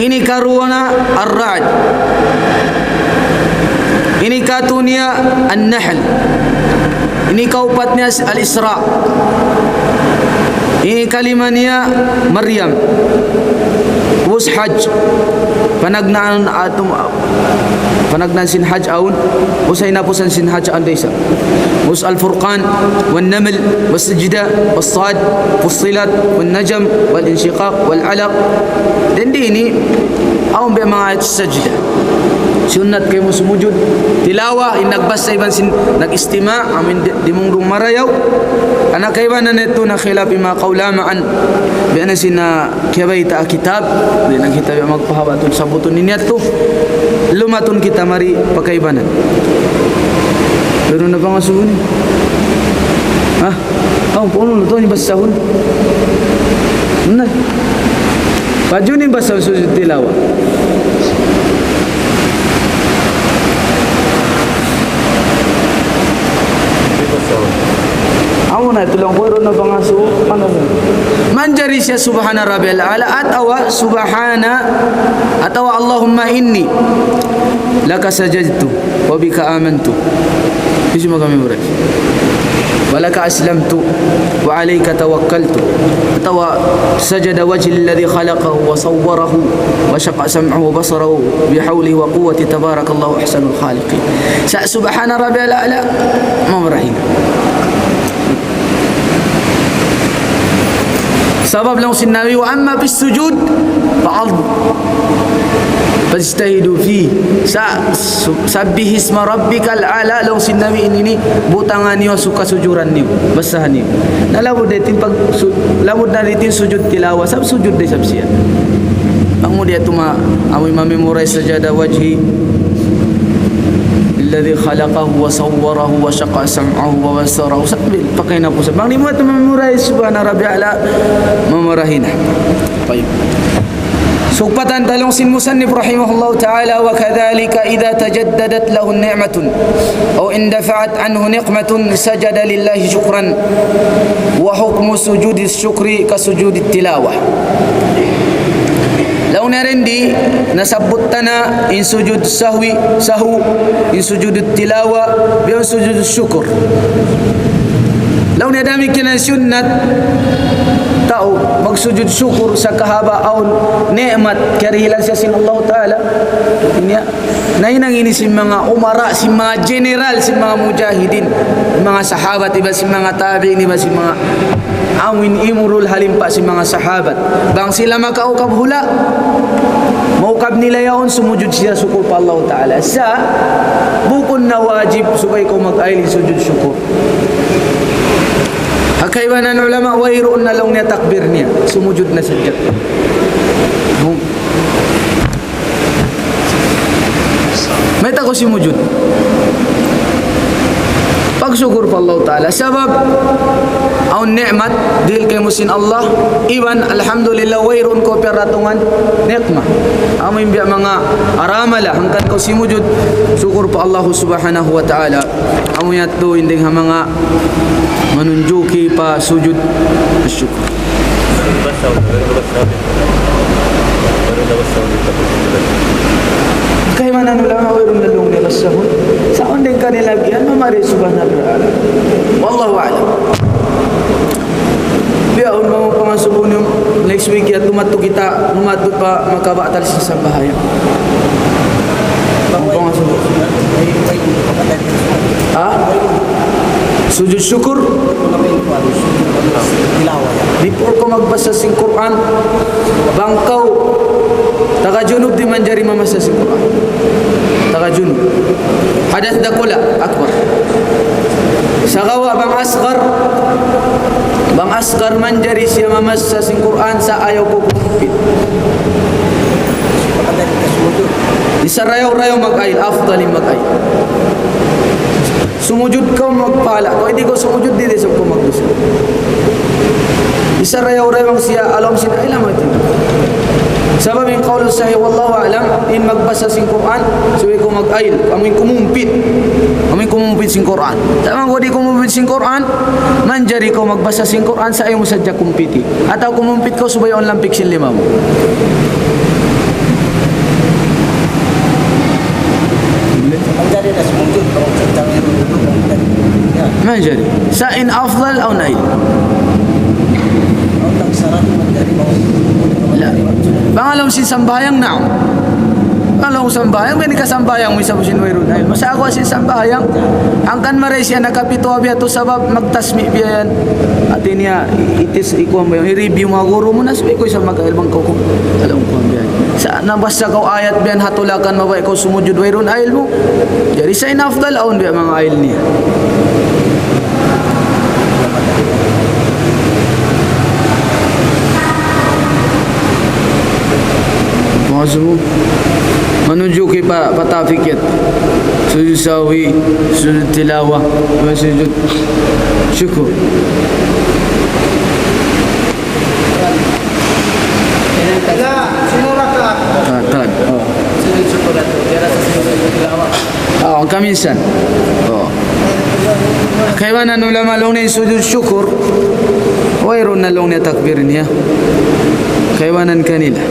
Ini karuwa niya Ar-Ra'd. Ini katu niya An-Nahl. Ini kaupat niya Al-Isra. Ini kalima niya Maryam. Ubus Hajj. Panagnaan atum, panagnaan sin Hajj awn. Ubus hinapusan sin Hajj awn da isab. Ubus Al-Furqan, والنمل، والسجدة، والصاد، فصلت، والنجم، والانشقاق، والعلق. Dayn di ini, awn biya' manga ayat sajda. Sunnat kaymu sumujud tilawa, in nagbasa iban sin nag-istima', amu in di-, dimungdung marayaw. Karna' kaibanan yadtu nakhilaf in manga kaulamaan. Biya' na sin, ah, kiyabayta' ha kitab, di' na kita biya' magpahaba' tuud sabbutun ini yadtu. Lumatun kita mari pa kaibanan. Pero na pangasubu ini. Ha? Awn, paunu na tuud in basahun? Na. Paunu in basahun sujud tilawa? Awn na, tulang ko, unu na pangasubu, unu na. Manjari siya سبحان ربي الأعلى atawa سبحان atawa اللهم إني لك سجدت وبك آمنت. Hisiyu in maka-memorize? ولك أسلمت وعليك توكلت. Atawa سجد وجهي للذي خلقه وصوره وشق سمعه وبصره بحوله وقوته تبارك الله أحسن الخالقين. Sa' سبحان ربي الأعلى, mamarahi na. Sabab laung sin Nabi, وأما في السجود فعظ-، فاجتهدوا فيه. Sa-, su-, سبح اسم ربك الأعلى, laung sin Nabi, ini, ini, butangan niyu, suka sujuran niyu, basahan niyu. Na lamud da in pag-, su-, lamud na in sujud tilawa, sabab sujud da isab siya. Bang mu di' yadtu ma-, amu in ma-memorize سجد وجهي للذي خلقه وصوره وشق سمعه وبصره. Sa-, bil-, pakay na po sa-, bang di' mu yadtu ma-memorize سبحان ربي الأعلى, mamarahi na. Tayyib. Sugpatan ta laung sin musannif rahimahullahu ta'ala, وكذلك إذا تجددت له نعمة أو اندفعت عنه نقمة سجد لله شكرا، وحكم سجود الشكر كسجود التلاوة. Laung niya dayn di, nasabbut ta na in sujud sahwi, sahu, in sujud tilawa, biya' sujud syukur. Laung niya damikkiyan in sunnat tau magsujud syukur sa kahaba' awn ni'mat kiyarihilan siya sin Allah Ta'ala. Ini ya. Na hinang ini sin manga umara, sin manga general, sin manga mujahidin, sin manga sahabat, iban sin manga tabi'in, iban sin manga amu in imurul halimpa sin manga sahabat. Bang sila makaukab hula', maukab nila yaun, sumujud sila syukur pa Allah Ta'ala. Sa' bukun na wajib subay kaw mag-ayl sujud syukur. Ha kaibanan ulama, wayruun na laung niya takbir niya. Sumujud na sadja. Mayta' kaw simujud? Pagsukur pa Allah Ta'ala. Sabab, awn ni'mat, dihil kaymu sin Allah, iban, alhamdulillah, wayruun kaw piyaratungan, nikmat. Amu in biya' manga aramala, hangkan kaw simujud, sukur pa Allah Subhanahu wa Ta'ala. Amu yadtu in dayn ha manga manunjuki pa sujud syukur. Kaibanan ulama, wayruun na laung niya basahun. Sa' awn dayn kanila giyan, mamari subhanallah. Wallahu a'lam. Biya' awn manga pangasubu niyu, next week ya, tumattu kita, tumattu pa makabatal sin sambahayang. Manga pangasubu. Ha? Sujud syukur. Before kaw magbasa sin Qur'an, bang kaw taga junub di' manjari mamasa sin Qur'an. Taga junub. Hadas dakula', akbar. Sagawa' bang asgar, bang asgar manjari siya mamasa sin Qur'an sa' ayaw kukumpit. Di' sa rayaw-rayaw mag-ayl, afdal in mag-ayl. Sumujud kaw magpahala'. Kaw di' kaw sumujud, di' da isab kaw magdusa. Di' sa rayaw-rayaw siya, alam sin ayl amu yadtu. Sabab in qawl sahih, wallahu a'lam, in magbasa sin Qur'an, subay kaw mag-ayl, amu in kumumpit. Amu in kumumpit sin Qur'an. Sa' bang kaw di' kumumpit sin Qur'an, manjari kaw magbasa sin Qur'an, sa' ayaw mu sadja kumpiti. Atawa kumumpit kaw subay awn lampik sin lima mu. Manjari na sumujud, kalau kita dulu, dulu, manjari. Manjari. Sa' in afdal awn ayl. Bang ha lawm sin sambahayang, naam. Bang ha lawm sambahayang, biya' ini kasambahayang mu isab sin wayruun ilmu'. Sa' aku sin sambahayang, hangkan maray siya nakapitu biya' tu sabab magtasmi' biya' yan. Hati niya, i-, itis, ikuan ba yan, i-review mu ha guru mu na, subay kaw isab magkail bang kaw ku-, alam ku biya' yan. Sa' nabasa kaw ayat biya' yan ha tulakan, mabaya' kaw sumujud wayruun ilmu'. Jari sa' in afdal awn biya' manga ilmu' niya. Maksud mu? Manuju' kita pa, pa topic yadtu. Sujud sahwi, sujud tilawa, wa sujud syukur. La, sino rakaat? Rakaat. Oh. Sujud syukur yadtu. Biya' da isab sin sujud tilawa. Ah, kaminsan. Oh. Kaibanan ulama laung niya sujud syukur. Wayruun na laung niya takbir niya. Kaibanan kanila.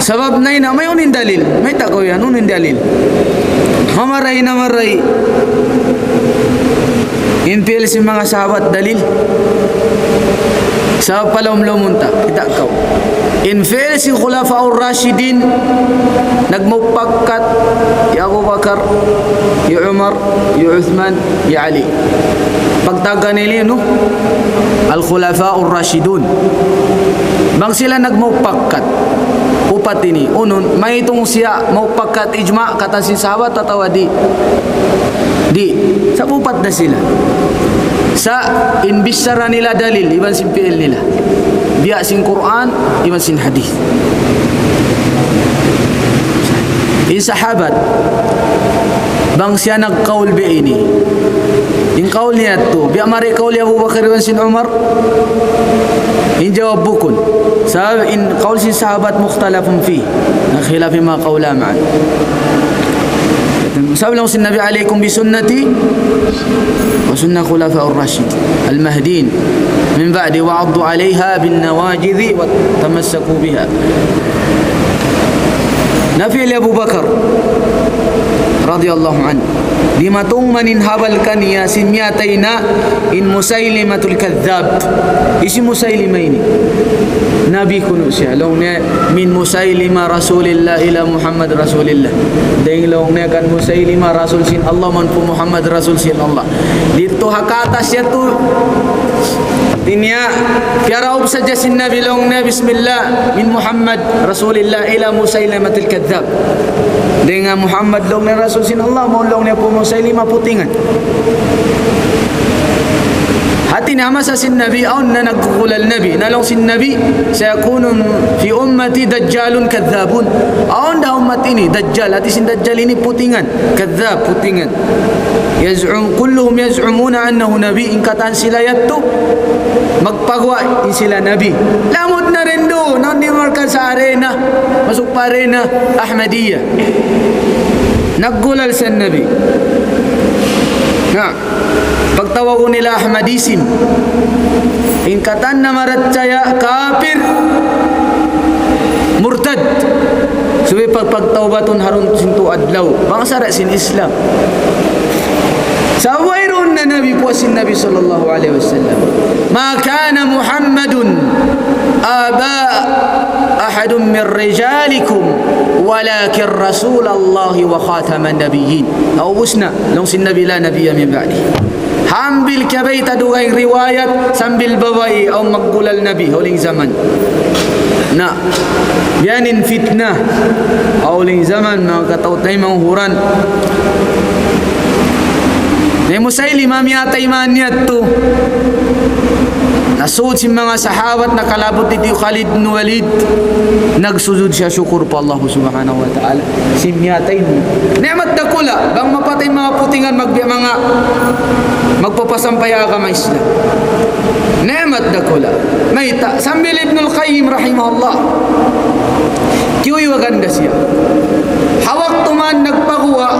Sabab na ini, mayta' unu in dalil? Mayta' kaw yan, unu in dalil? Mamaray na maray. In fi'il sin manga sahabat dalil. Sabab pa lawm-lawmun ta, kita' kaw. In fi'il sin Khulafaur Rashidin, nagmupakkat, hi Abu Bakar, hi Umar, hi Uthman, hi Ali. Pagtawagun nila, no? Al-Khulafaur Rashidun. Bang sila nagmupakkat. Upat ini. Unu, mahitung siya mupakkat ijma' katan sin sahabat atawa di'? Di'. Sa' upat da sila. Sa' in bichara nila dalil, iban sin fi'il nila. Biya' sin Qur'an, iban sin hadith. In sahabat, bang siya nagkaul biya' ini. In kaul niya yadtu, biya' mari kaul hi Abu Bakar iban sin Umar. In jawab bukun. Sabab in kaul sin sahabat mukhtalafun fi. Nagkhilaf in manga kaul ma'an. Sabab laung sin Nabi, عليكم بسنتي وسنة الخلفاء الراشدين المهديين من بعدي عضوا عليها بالنواجذ وتمسكوا بها. Na fi'il hi Abu Bakar radiyallahu anhu. Dimatung man in habal kaniya sin miyatay na in Musaylimatul Kadhdhab. Hisiyu in Musaylima ini? Nabi kunu' siya. Laung niya من مسيلمة رسول الله إلى محمد رسول الله. Dayn laung niya kan Musaylima rasul sin Allah, man pu Muhammad rasul sin Allah. Didtu ha katas yadtu. Hati niya, piyaraup sadja sin Nabi laung niya, بسم الله من محمد رسول الله إلى مسيلمة الكذاب. Dayn ha Muhammad laung niya rasul sin Allah, mawn laung niya pu Musaylima putingan. Hati niya masa sin Nabi, awn na nagkukulal Nabi. Na laung sin Nabi, سيكون في أمتي دجال كذاب. Awn da ha ummat ini, Dajjal. Hati sin Dajjal ini putingan. Kadhdhab, putingan. يزعم، كلهم يزعمون أنه نبي. In katan sila yadtu, magpaguwa' in sila nabi. Lamud na duun, na di' markan sa arena, masuk pa arena Ahmadiyya. Nagkulal sin Nabi. Na, pagtawagun nila Ahmadism. In katan na marachaya, kapir, murtad. Subay pag-, pagtawbatun ha duun sin tū adlaw. Bang sara' sin Islam. Sa' wayruun na Nabi, puas sin Nabi sallallahu alayhi wasallam. ما كان محمد أبا أحد من رجالكم ولكن رسول الله وخاتم النبيين. Naubus na, laung sin Nabi, لا نبي من بعدي. Hambil kiyabayta' dugaing riwayat, sambil babai, awn magkulal Nabi, ha huling jaman. Na, biya' ini in fitna, ha huling jaman, manga kataw-taymanghuran. Na hi Musaylima miyatay man yadtu. Nasud sin manga sahabat nakalabut didtu hi Khalid bin Walid. Nagsujud siya sukur pa Allah subhanahu wa ta'ala. Sin miyatay niya. Ni'mat dakula', bang mapatay manga putingan magbiya' manga magpapasampay agama Islam. Ni'mat dakula'. Mayta', sambil Ibnul Qayyim rahimahullah. Kiyuyuwagan da siya. Ha waktu man nagpaguwa',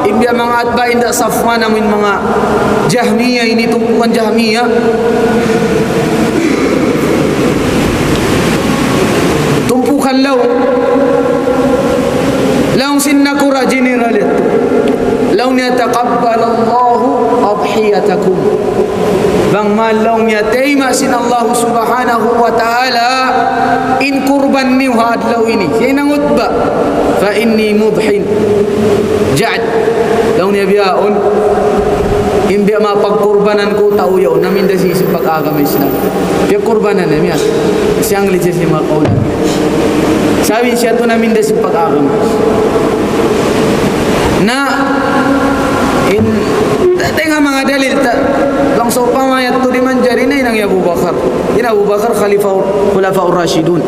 in biya' manga atba' hinda Safwan amun manga Jahmiya, ini tumpukan Jahmiya. Tumpukan laung. Laung sin nakura' general yadtu. Laung niya, تقبل الله أضحيتكم. Bang man laung niya tayma' sin Allah Subhanahu wa Ta'ala in kurban niyu ha adlaw ini. Siya in Utba, فإني مضح. Ja'ad. Laung niya bihaun, in biya' mapagkurbanan ku tau yaun, naminda sin pag-agama Islam. Biya' kurbanan niya, siyang lice sin manga kaulan. Sabi siya tu naminda sin pag-agama. Na, in, ta-, tengha manga dalil ta, bang sawpama yadtu di' manjari na in hi Abu Bakar. In Abu Bakar Khalifa, Khulafa Rashidun.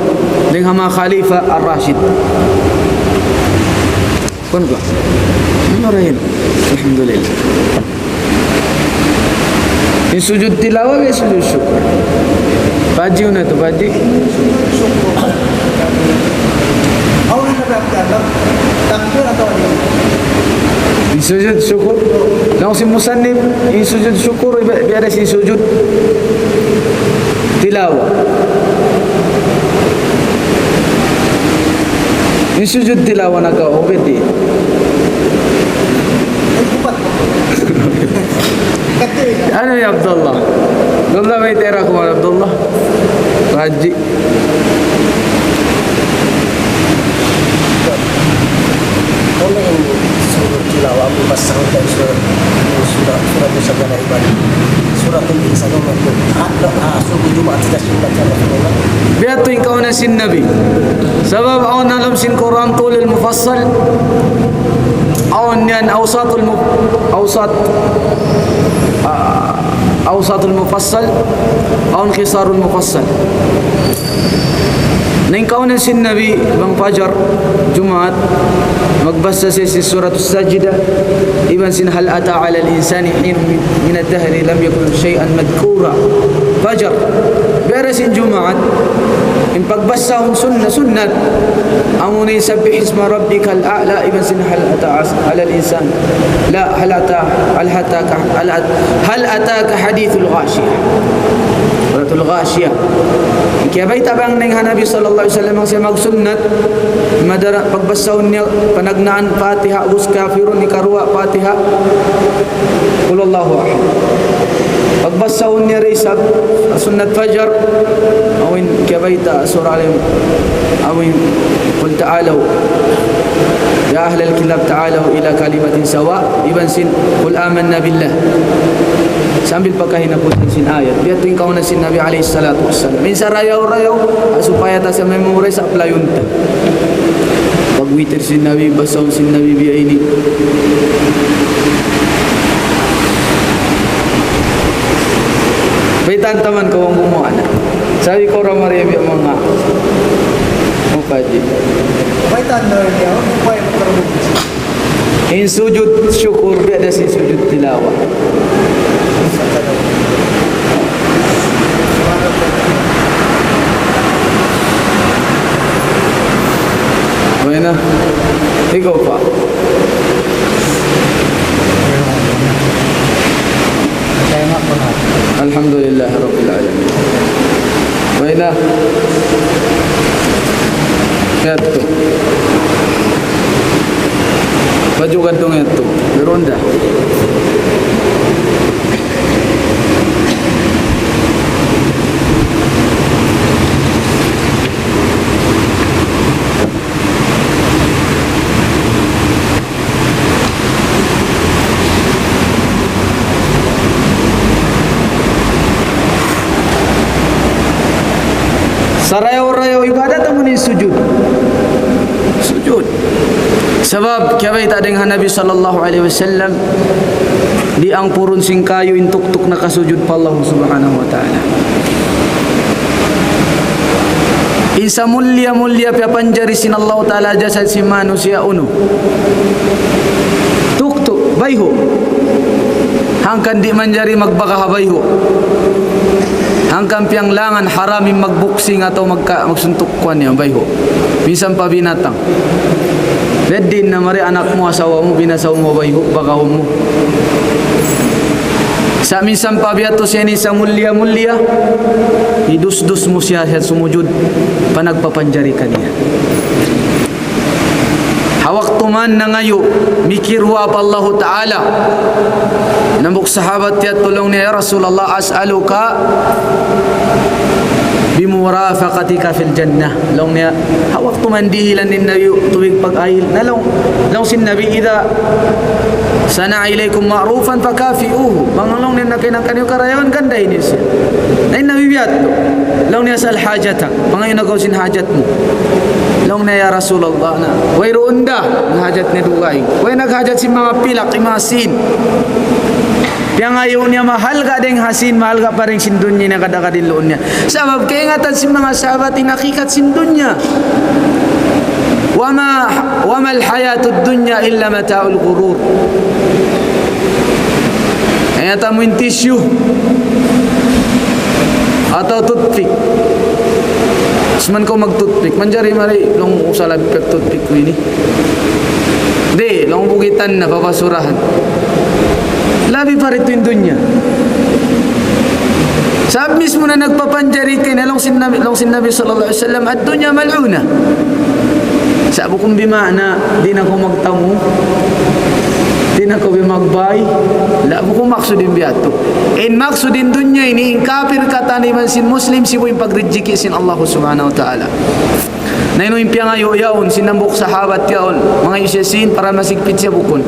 Tengha manga Khalifa Ar-Rashid. Kun ko. Ano rin? Alhamdulillah. In sujud tilawa, in sujud syukur. Paji na tu, paji. In sujud syukur. Laung sin musannif, in sujud syukur, iba-, biya' da sin sujud tilawa. In sujud tilawa naka-, o, pwede. Ano ya Abdullah? Abdullah, may tera ku, Abdullah. Haji. Ano in sujud tilawa, ang basahun tayo sa, sa, sa, sa, sa, Suratul Insan, ah, ah, suku Jumaat sa sunnat sa Rasulullah. Biya' tu in kauna sin Nabi. Sabab awn ha lawm sin Quran tulul mufassal. Awn yan awsatul mu-, awsat, ah, awsatul mufassal. Awn qisarul mufassal. Na in kauna sin Nabi, bang Fajar, Jumaat, magbasa siya sin Suratul Sajdah, iban sin هل أتى على الإنسان حين من، من الدهر لم يكن شيئا مذكورا. Fajar. Biya' da sin Jumaat, in pagbasahun sunna-, sunnat. Amu na in سبح اسم ربك الأعلى, iban sin هل أتى على الإنسان. لا، هل أتى، هل أتاك، هل أت-، هل أتاك حديث الغاشية. Suratul Ghashiyah. Kiyabayta' bang dayn ha Nabi sallallahu alayhi wasallam siya magsunnat, madara pagbasahun niya panagnaan Fatiha, ubus Kafirun, hikaruwa Fatiha, Qul huwallahu ahad. Pagbasahun niya da isab, sunnat Fajar, awn kiyabayta' Surah Al-Im-, awn قل تعالوا يا أهل الكتاب تعالوا إلى كلمة سواء, iban sin قل آمنا بالله. Sambil pa kahinapusan sin ayat. Biya' tu in kauna sin Nabi alayhi salatu wassalam. Minsan rayaw-rayaw, supaya ta siya memorize, apply-un ta. Pagwitir sin Nabi, basahun sin Nabi biya' ini. Baytaan ta man kaw bang gumuwa' na. Sabi ku, ra mari biya' manga mukaji. Baytaan na rin niya, oh, baytaan na rin. In sujud syukur, biya' da sin sujud tilawa. Okay na. Ikaw pa. الحمد لله رب العالمين. Way na. Yadtu. Baju gantung yadtu. Berunda. Sarayaw-rayaw ibadat amu in sujud. Sujud. Sabab, kiyabayta' dayn ha Nabi sallallahu alayhi wasallam, di' ampurun sin kayu in tuktuk nakasujud pa Allah subhanahu wa ta'ala. In samulliya-mulliya piyapanjari sin Allahu Ta'ala jasad sin manusiya' unu? Tuktuk, bayhu'. Hangkan di' manjari magbaga ha bayhu'. Hangkan piyanglangan haram in magboxing atawa magka-, magsuntuk kuwan niya, bayhu'. Minsan pa binatang. Pwede na mari anak mu, asawa mu, binasaw mu, bayhu', bagahun mu. Sa' minsan pa biya' tu siya ini samulliya-mulliya, hidusdus mu siya, siya sumujud, pa nagpapanjari kaniya. Ha waktu man nangayu', mikir pa Allahu Ta'ala. Hambuuk sahabat yadtu laung niya, "Ya Rasulullah, أسألك بمرافقتك في الجنة." Laung niya, ha waktu man dihilan sin Nabi tubig pag-ayil. Na laung, laung sin Nabi, "إذا صنع إليكم معروفا فكافئوه." Bang laung niya nakainan kaniyu karayawan, gandahi niyu siya. Na in Nabi biya' yadtu. Laung niya, "سل حاجتك." Pangayu' na kaw sin hajat mu. Laung niya, "Ya Rasulullah, na wayruun da in hajat niya dugaing. Way naghajat sin manga pilak, manga sin." Piyangayu' niya mahalga' dayn ha sin, mahalga' pa dayn sin dunya niya, kadakadiluun niya. Sabab kaingatan sin manga sahabat in hakikat sin dunya. "وما، وما الحياة الدنيا إلا متاع الغرور." Ay, atawa mu in tissue. Atawa toothpick. Suman kaw mag-toothpick. Manjari mari, laung ku, salabit pag-toothpick ku ini. Di', laung, bugitan na, papasurahan. Labi pa didtu in dunya. Sabab mismu na nagpapanjari kaniya, laung sin Nabi, laung sin Nabi sallallahu alayhi wasallam, "الدنيا ملعونة." Sa' bukun bimaana, di' na kaw magtamu, di' na kaw magbay, la, bukun maksud in biya' yadtu. In maksud in dunya ini, in kapir katan iban sin Muslim, sibu' in pagrijiki' sin Allah Subhanahu wa Ta'ala. Na unu in piyangayu' yaun sin hambuuk sahabat yaun, mangayu' siya sin para masigpit siya, bukun.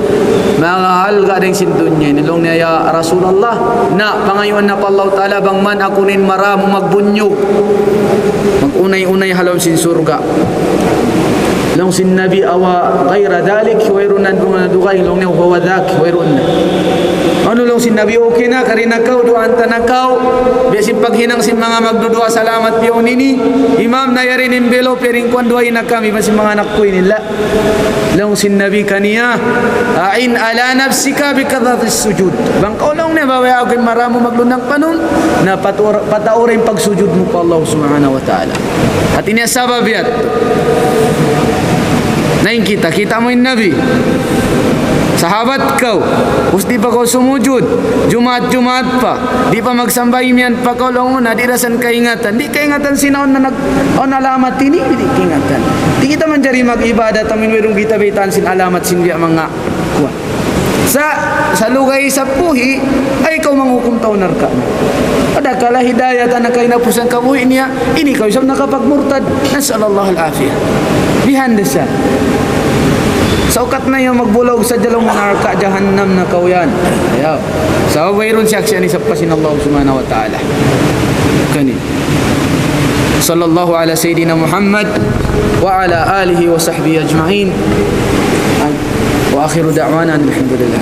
Mahalga' dayn sin dunya ini, laung niya, "Ya Rasulullah, na pangayuan na pa Allah Ta'ala bang man aku in maramu magbunyug, mag-unay-unay ha lawm sin surga'." Laung sin Nabi, "أو غير ذلك؟" Wayruun na dugaing, laung niya, "هو ذاك," wayruun na. Unu, laung sin Nabi, "Okay na, kari na kaw, duwaan ta na kaw. Biya' sin paghinang sin manga magduduwaa salamat bihaun ini. Imam, na yari in envelope, yari in kuwan, duwaahi na kami, iban sin manga anak ku ini." La. Laung sin Nabi kaniya, "أعن على نفسك بكثرة السجود." Bang kaw, laung niya, babayaun aku in maramu maglunang panun, na pataur-, pataura in pagsujud mu pa Allah Subhanahu wa Ta'ala. Hati niya sabab yadtu. Na in kita, kita' mu in Nabi. Sahabat kaw, ubus di' pa kaw sumujud, Jumaat-Jumaat pa, di' pa magsambahayang, miyan pa kaw, laung mu na, di' da isab kaingatan. Di' kaingatan sin awn na nag-, awn alamat ini, di' kaingatan. Di' kita manjari mag-ibadat, amun wayruun kita baytaan sin alamat sin biya' manga kuwan. Sa', sa' lugay sa puhi', ay kaw manghukum tau narka'. Adakala hidayat na kahinapusan kabuhi' niya, ini kaw isab nakapagmurtad. نسأل الله العافية. Bihan da sa. Sa' ukat na yan, magbulaug sadja, laung, narka' jahannam na kaw yan. Ayaw. Sa' wayruun siyaksian isab pa sin Allah Subhanahu wa Ta'ala. Kani. صلى الله على سيدنا محمد وعلى آله وصحبه أجمعين. وآخر دعوانا أن الحمد لله.